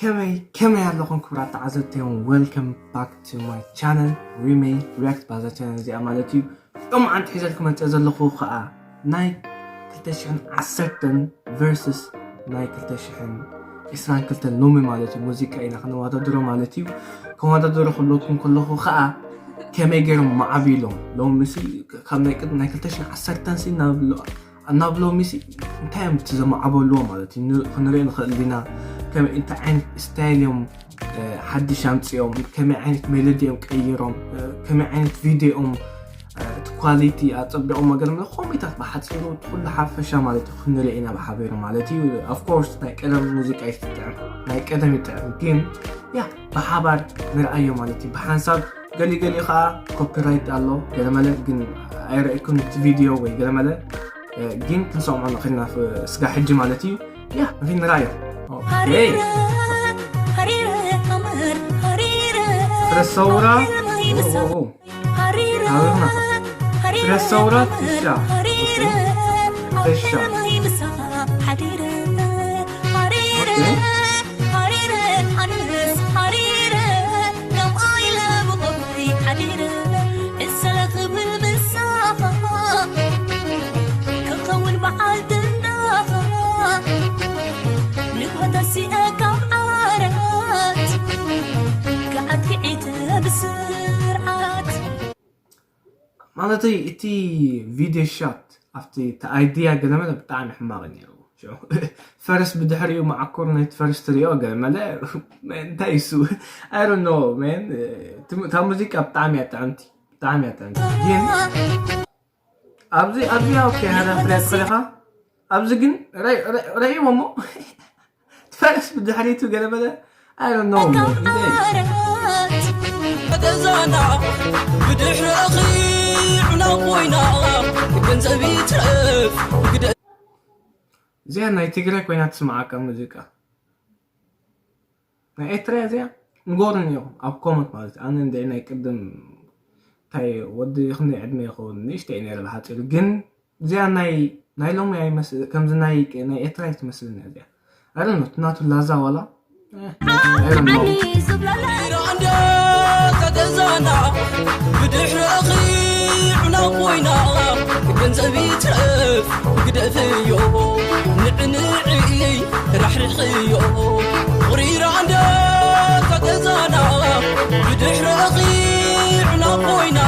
ከመይ ከመይ ኣለኹም ክቡራት ተዓዘብቲ እዮም። Welcome back to my channel, Remay React። ባዛ ቻነል እዚኣ ማለት እዩ። ሎም ዓንቲ ሒዘልኩም መፅእ ዘለኹ ከዓ ናይ ክልተ ሽሕን ዓሰርተን versus ናይ ክልተ ሽሕን ዕስራን ክልተን ሎሚ ማለት እዩ። ሙዚቃ ኢና ክንወዳደሮ ማለት እዩ። ከወዳደሮ ክብለኩም ከለኹ ከዓ ከመይ ገይሮም ማዕቢሎም ሎም ምስ ካብ ናይ ክልተ ሽሕን ዓሰርተን ናብ ናብ ሎሚሲ እንታይ እዮም እቲ ዘማዕበልዎ ማለት እዩ? ክንርኢ ንኽእል ዲና? ከመይ እንታይ ዓይነት ስታይል እዮም ሓድሽ ኣምፅኦም? ከመይ ዓይነት ሜሎዲ እዮም ቀይሮም? ከመይ ዓይነት ቪድዮ እዮም እቲ ኳሊቲ ኣፀቢቖም? ገለ መለ ኮሜታት ብሓፂሩ ኩሉ ሓፈሻ ማለት እዩ ክንርኢ ኢና ብሓቢሩ ማለት እዩ። ኦፍኮርስ ናይ ቀደም ሙዚቃ ይጥዕም፣ ናይ ቀደም ይጥዕም፣ ግን ያ ብሓባር ንርኣዮ ማለት እዩ። ብሓንሳብ ገሊኡ ገሊኡ ከዓ ኮፒራይት ኣሎ ገለመለ ግን ኣይረእኩን እቲ ቪድዮ ወይ ገለመለ ግን ክንሰምዖ ንኽእል ኢና ስጋ ሕጂ ማለት እዩ። ያ ንኽእል ንርኣዮ። ፍረ ሰውራ ፍረ ሰውራ ፍሻ ፍሻ ማለተይ እቲ ቪድዮ ሻት ኣብቲ እቲ ኣይድያ ገለመለ ብጣዕሚ ሕማቕ ነይሩ። ፈረስ ብድሕሪኡ መዓኮር ናይቲ ፈረስ ትሪኦ ገለመለ እንታይ ይሱ ኣይሮኖ ን እታ ሙዚቃ ብጣዕሚ እያ ጥዕምቲ፣ ብጣዕሚ እያ ጥዕምቲ። ግን ኣብዚ ኣብዚ ኦኬ ሃዳ ፍርያት ከለኻ ኣብዚ ግን ረእይዎ እሞ ፈረስ ብድሕሪቱ ገለመለ ኣይሮኖ ገዛና ብድሕረኺ ዑና ኮይና ገንዘብ ይትረፍ ግደ እዚኣ ናይ ትግራይ ኮይና ትስምዓካ ሙዚቃ ናይ ኤርትራ እዚኣ ንጎርን እዮም ኣብ ኮመንት ማለት ኣነ እንደ ናይ ቅድም እንታይ ወዲ ክንደይ ዕድመ ይኸውን ንእሽተይ ነረ ብሓፂሩ ግን እዚኣ ናይ ናይ ሎሚ ኣይመስል ከምዚ ናይ ናይ ኤርትራ ትመስልኒ እዚኣ ኣረ ኖት ናቱ ላዛ ዋላ ገዛና ብድሕረኺ ዑና ኮይና ገንዘብ ይትረፍ ግደፍዮ ንዕንዒ ራሕሪሕዮ ቁሪራ እንደ ገዛና ብድሕረኺ ዑና ኮይና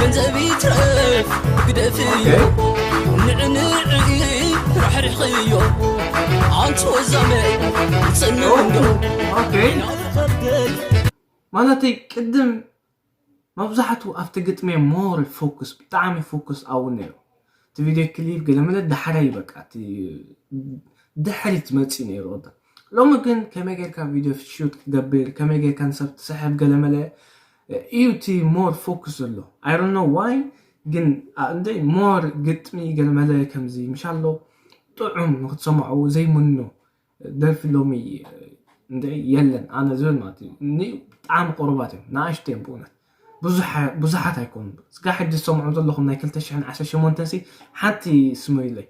ገንዘብ ይትረፍ ግደፍዮ ንዕንዒ ራሕሪሕዮ ኣንቺ ወዛመ ጽንዶ ማለተይ ቅድም መብዛሕትኡ ኣብቲ ግጥሚ ሞር ፎክስ ብጣዕሚ ፎክስ ኣው ነይሩ እቲ ቪድዮ ክሊፕ ገለመለ ዳሕራይ በቃ እቲ ድሕሪት መፂ ነይሩ ወዳ ሎሚ ግን ከመይ ጌርካ ቪድዮ ሹት ክትገብር ከመይ ጌርካ ንሰብ ትስሕብ ገለመለ እዩ እቲ ሞር ፎክስ ዘሎ ኣይሮኖ ዋይ ግን እንደ ሞር ግጥሚ ገለመለ ከምዚ ምሻሎ ጥዑም ንክትሰምዑ ዘይምኖ ደርፊ ሎሚ እንደ የለን ኣነ ዝብል ማለት እዩ ኒ ብጣዕሚ ቁሩባት እዮም ንኣሽተ እዮም ብእውነት ብዙሓት ኣይኮኑ ስጋ ሕጂ ዝሰምዖም ዘለኹም ናይ ክልተ ሽሕን ዓሰርተ ሸሞንተን ሲ ሓንቲ ስመዩለይ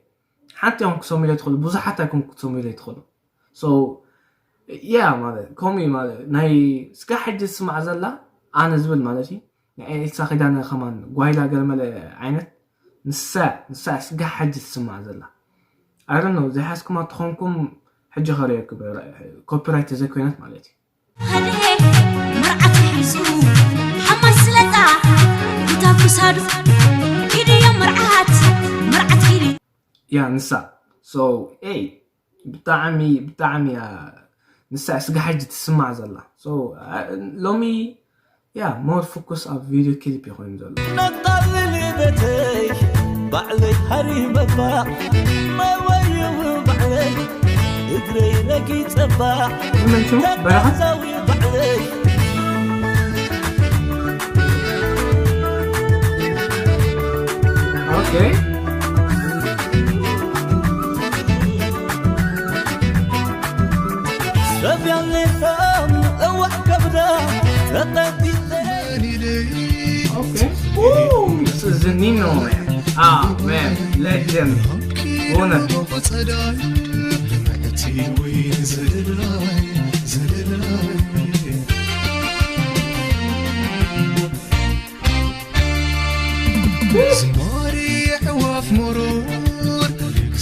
ሓንቲ እዮም ክሰምዩ ትኽእሉ ብዙሓት ኣይኮን ክሰምዩ ትኽእሉ ያ ማለት ከምኡ ማለት ናይ ስጋ ሕጂ ዝስማዕ ዘላ ኣነ ዝብል ማለት እዩ ናይ ኤልሳ ኪዳነ ከማን ጓይላ ገለመለ ዓይነት ንሳ ንሳ ስጋ ሕጂ ትስማዕ ዘላ ኣረኖ ዘይሓዝኩማ ትኾንኩም ሕጂ ከርእየኩም ኮፒራይት ተዘይኮይነት ማለት እዩ መርዓት ሒዙ ሓማስ ስለጣ ክታብ ክሳዱ ኢድዮ መርዓት መርዓት ኢሉ ያ ንሳ so ኤይ ብጣዕሚ ብጣዕሚ እያ ንሳ ስጋ ሕጂ ትስማዕ ዘላ so ሎሚ ያ more focus ኣብ video clip ይኾይኑ ዘሎ ነጣልል በተይ ባዕለይ ሃሪመባ መወይው ባዕለይ እግረይ ረጊጸባ ምንቹ በረኻ ተዛዊ ባዕለይ okay ሰብ ያለፈም እዋዕ ከብዳ ተጠቂጠ Okay. Ooh, this is Zanino, man. Ah, man, legend. Bona. ዝማሬ ኣዕዋፍ መሮር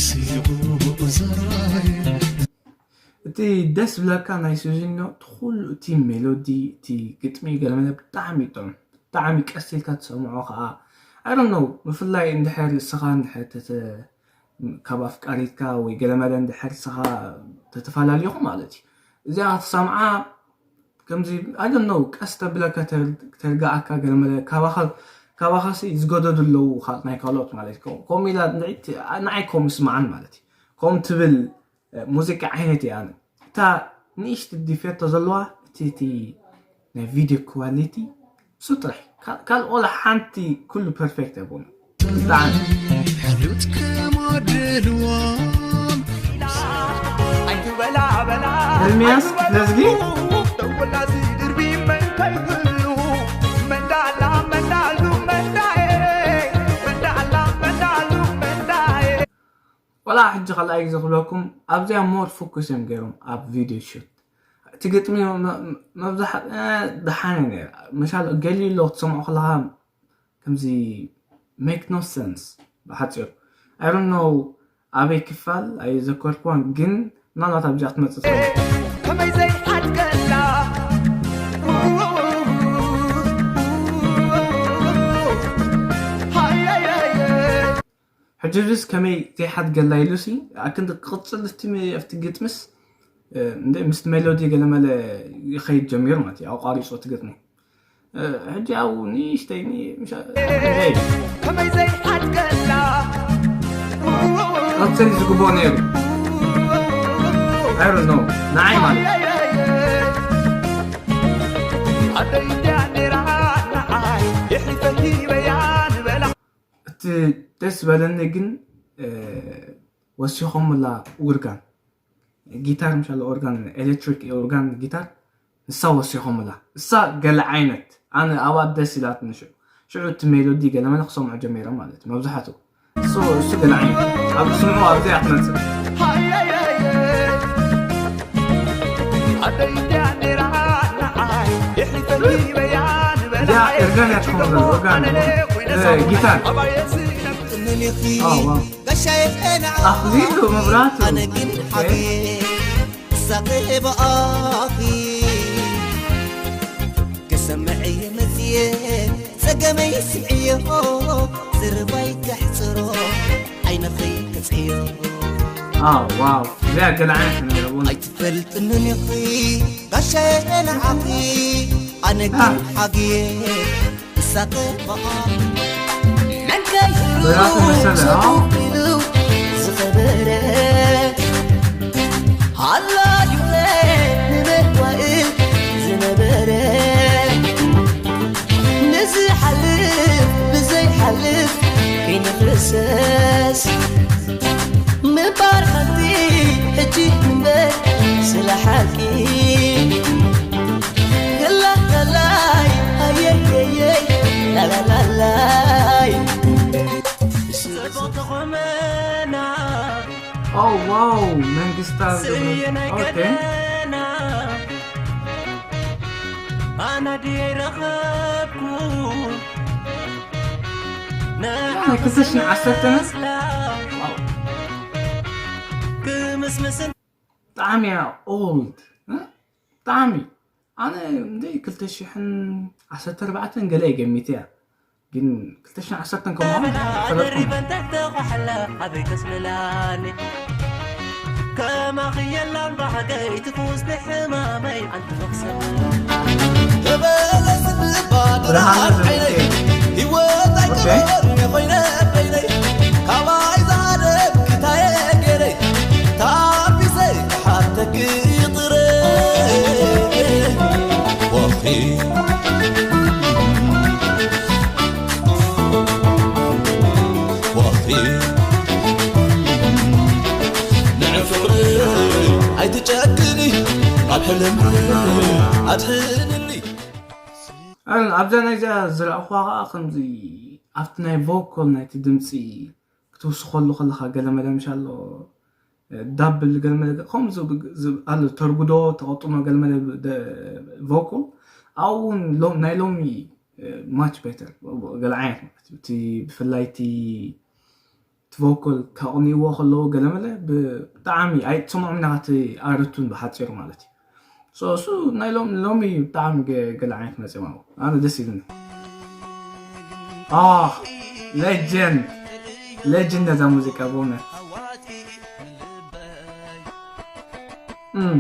ስምዑ ዘራይ። እቲ ደስ ዝብለካ ናይ ሱዚኖ እቲ ኩሉ እቲ ሜሎዲ፣ እቲ ግጥሚ ገለመለ ብጣዕሚ እዩ ጥዑም። ብጣዕሚ ቀስ ኢልካ ትሰምዖ ከዓ። I don't know፣ ብፍላይ እንድሕር ንስኻ እንድሕር ተተ-፣ ካብ ኣፍቃሪትካ ወይ ገለመለ እንድሕር ንስኻ ተተፈላለኹም ማለት እዩ። እዚኣ ክትሰምዓ ከምዚ I don't know፣ ቀስ ተብለካ ተር-፣ ተርግኣካ ገለመለ ካባኻ፣ ካባኻሲ ዝገደዱ ኣለዉ ካ-፣ ናይ ካልኦት ማለት እዩ። ከምኡ ኢላ ንዒ-፣ ንዓይ ከምኡ ይስምዓኒ ማለት እዩ። ከምኡ ትብል ሙዚቃ ዓይነት እያ። ኣነ እታ ንእሽቲ ዲፌቶ ዘለዋ እቲ፣ እቲ ናይ ቪድዮ ኳሊቲ እሱ ጥራሕ። ካ-፣ ካልእ ወላ ሓንቲ ኩሉ ፐርፌክት ኣይኮነ። ብጣዕሚ ሕሉት ከማድልዋም ኤርሚያስ ነዝጊ። ዋላ ሕጂ ካልኣይ ግዜ ክብለኩም ኣብዚኣ ሞር ፎኩስ እዮም ገይሮም ኣብ ቪድዮ ሹት። እቲ ግጥሚ መ-፣ መ-፣ መብዛሕ-፣ እ፣ ደሓን እዩ ነይሩ። መሻል ገሊኡ ኣሎ ክትሰምዖ ከለኻ ከምዚ ሜክ ኖ ሰንስ ብሓፂሩ። I don't know ኣበይ ክፋል ኣይዘከርኩዋን፣ ግን ምናልባት ኣብዚኣ ክትመፅእ ትኽእል። ከመይ ዘይሓድገላ ሃያያየ። ሕጂ እዚስ ከመይ ዘይሓድገላ ኢሉሲ ኣክንዲ ክቕፅል እቲ ሜ-፣ ኣብቲ ግጥምስ፣ እ፣ እንደ ምስቲ ሜሎዲ ገለመለ ይኸይድ ጀሚሩ ማለት እዩ። ኣቋሪፁ እቲ ግጥሚ። እ፣ ሕጂ ኣብኡ ንእሽተይ ኒ-፣ ምሻ-፣ ሄይ። ከመይ ዘይሓድገላ። ቀፅል ዝግብኦ ነይሩ። I don't know። ንዓይ ማለት እዩ። ኣደይ እንድያ ነይራ ንዓይ የሕሊፈ ሂበያ ንበላ። እቲ ደስ ዝበለኒ ግን፣ እ፣ ወሲኾምላ ኦርጋን፣ ጊታር ምሻለ ኦርጋን፣ ኤሌክትሪክ ኦርጋን ጊታር፣ ንሳ ወሲኾምላ። እሳ ገለ ዓይነት፣ ኣነ ኣብኣ ደስ ኢላትኒ ሽዑ። ሽዑ እቲ ሜሎዲ ገለ መለ ክሰምዖ ጀሚረ ማለት እዩ፣ መብዛሕትኡ። እሱ፣ እሱ ገለ ዓይነት። ኣብ ስምዑ ኣብዚኣ ትመጽእ። እዚኣ ኦርጋን እያ ትኸውን ዘላ፣ ኦርጋን፣ እ፣ ጊታር። ኦ፣ ዋው። ኣኽሊሉ መብራህቱ። ኦኬ። ሳቐ ብኣኺ ክሰምዕ እየ መፅየ፣ ፀገመይ ስምዕዮ፣ ዝርባይ ከሕፅሮ፣ ዓይንኺ ክፅዮ። ኣው፣ ዋው፣ እዚኣ ገለ ዓይነት ነይረ፣ እውን። ኣይትፈልጥንን ኢኺ ጋሻየ ንዓኺ፣ ኣነ ግን ሓግየ። በራሱ መሰለ፣ አዎ። ዝኸበረ ሃላዩለ ንመዋእል ዝነበረ ንዝሓልፍ ብዘይሓልፍ ከይንፍሰስ ምባር ሓንቲ ሕጂ እምበር ስለ ሓቂ። ላላላይ፣ ኣየየየይ፣ ላላላላይ። ጽቡቕ ተኾመና፣ ኦ፣ ዋው፣ መንግስታ ስየ ናይ ኦኬ። ገደና፣ ኣና ድየ ረኸብኩ፣ ናይ ክልተ ሽሕን ዓሰርተን? ዋው። ክምስምስን ብጣዕሚ እያ ኦልድ፣ እ? ብጣዕሚ። ኣነ እንደ ክልተ ሽሕን ዓሰርተ ኣርባዕተን ገለ እየ ገሚተ እያ። ግን ክልተ ሽሕን ዓሰርተን ከምኡ ኣይፈለጥኩን። ኣደሪበን ተተኳሕላ ኣበይ ከስልላኒ? ከማኺ የላን ብሓቀይ ትፍውስ ንሕማመይ ኣንቲ መኽሰብ። ተበለስ ብባዶ ብርሃን ዓይነይ፣ ዘመንከ። ህይወት ኦኬ። ኣይቀርብን ኮይነ በይነይ፣ ካባይ ዝሃደም ክታየ ገይረይ፣ ታቢሰይ ክሓተኪ ይቕረ። ዋኺ፣ ዋኺ፣ ንዕፍሪ ኣይትጨክኒ፣ ኣብ ሕልም ኣድሕንኒ። ኣን-፣ ኣብዛ ናይዚኣ ዝረኣኹዋ ኸዓ ከምዚ ኣብቲ ናይ ቮኮል ናይቲ ድምፂ ክትውስኸሉ ከለኻ ገለ መለ ምሻሎ፣ እ፣ ዳብል ገለ መለ ከምኡ ዝብ-፣ ዝብ-፣ ኣሎ ተርጉዶ ተቐጥኖ ገለ መለ ደ-፣ ቮኮል ኣብኡ እውን ሎ-፣ ናይ ሎሚ much better ገለ ዓይነት ማለት እዩ። እቲ ብፍላይ እቲ እቲ vocal ከቕንይዎ ከለዉ ገለመለ ብጣዕሚ ኣይትሰምዖም ኢና እቲ ኣረቱን ብሓፂሩ ማለት እዩ። So እሱ ናይ ሎም ሎሚ ብጣዕሚ ገ- ገለ ዓይነት መፅኦም ኣለዉ። ኣነ ደስ ይብልኒ። ኣህ ሌጀንድ ሌጀንድ ነዛ ሙዚቃ ብእውነት እም።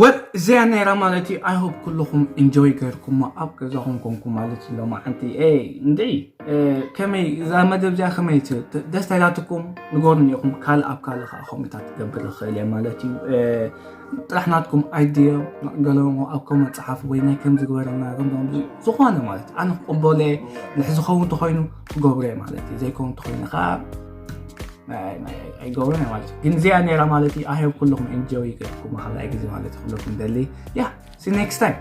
ወል እዚኣ ነይራ ማለት እዩ። I hope ኩልኹም ኢንጆይ ገርኩማ ኣብ ገዛኹም ኮንኩም ማለት እዩ። ሎማዓንቲ እ እንድዒ እ፣ ከመይ እዛ መደብ እዚኣ ከመይ ት- ት- ደስ ተላትኩም ንገሩኒ ኢኹም። ካልእ ኣብ ካልእ ከዓ ኮሜንታት ክገብር ይኽእል እየ ማለት እዩ። እ፣ ጥራሕ ናትኩም ኣይድዮ ገለሞ ኣብ ኮመንት ጸሓፉ ወይ ናይ ከም ዝግበረና ከምዚ ዝኾነ ማለት ኣነ ክቕበሎ እየ። ንሕ ዝኸውን ተኾይኑ ክገብሮ እየ ማለት እዩ። ዘይከውን ተኾይኑ ከዓ ኣይገብሮን እየ ማለት እዩ። ግን እዚኣ ነይራ ማለት እዩ። I hope ኩልኹም ኢንጆይ ገርኩም ካልኣይ ግዜ ማለት እዩ። ኩልኹም ደሊ ያ see next time